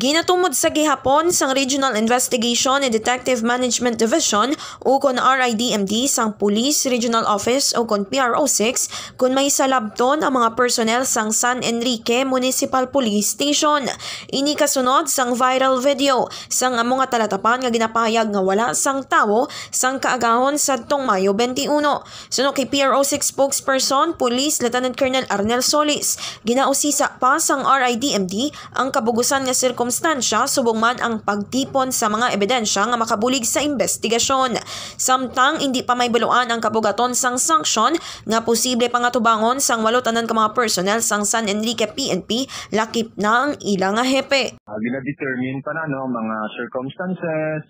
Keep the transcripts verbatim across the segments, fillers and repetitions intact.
Ginatumod sa gihapon sang Regional Investigation and Detective Management Division, ukon R I D M D, sang Police Regional Office, ukon P R O six, kon may salabton ang mga personnel sang San Enrique Municipal Police Station. Ini kasunod sang viral video sang amo nga talatapan nga ginapahayag nga wala sang tawo sang kaagahon sadtong Mayo twenty-one. Suno kay P R O six spokesperson, Police Lieutenant Colonel Arnel Solis, ginausisa pa sang R I D M D ang kabugusan nga sirkumstansya subong man ang pagtipon sa mga ebidensya nga makabulig sa investigasyon. Samtang indi pa may baluan ang kabugaton sang sanksyon nga posible pangatubangon sang walo tanan ka mga personnel sang San Enrique P N P, lakip na ang ila nga hepe. Ah, gina-determine pa na, no, mga circumstances,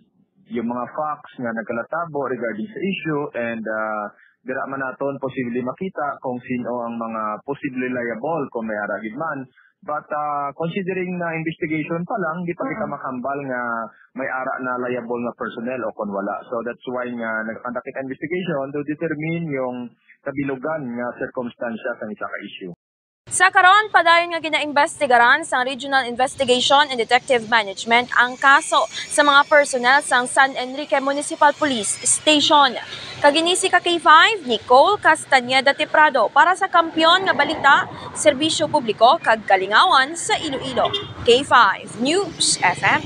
yung mga facts nga nagkalatabo regarding sa issue, and, ah, dira man naton posible makita kung sino ang mga posible liable kung may ara gid man. But, ah, considering na investigation pa lang, di pa kita makambal nga may ara na liable nga personnel o kon wala. So that's why nga nagkandakit investigation to determine yung kabilugan nga sirkumstansya sang isa ka issue. Sa karon, padayon nga ginaimbestigaran sang Regional Investigation and Detective Management ang kaso sa mga personnel sang San Enrique Municipal Police Station. Kag ini si ka K five, Nicole Castañeda Tiprado para sa Kampiyon nga Balita, Serbisyo Publiko kag Kalingawan sa Iloilo. K five News F M.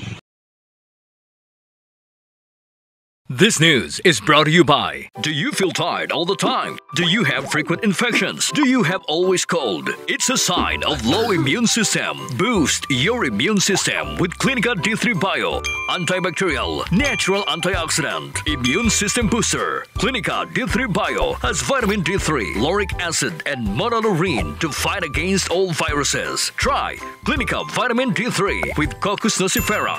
This news is brought to you by. Do you feel tired all the time? Do you have frequent infections? Do you have always cold? It's a sign of low immune system. Boost your immune system with Clinica D three Bio. Antibacterial, natural antioxidant, immune system booster. Clinica D three Bio has vitamin D three, lauric acid, and monolaurin to fight against all viruses. Try Clinica Vitamin D three with Cocos nucifera.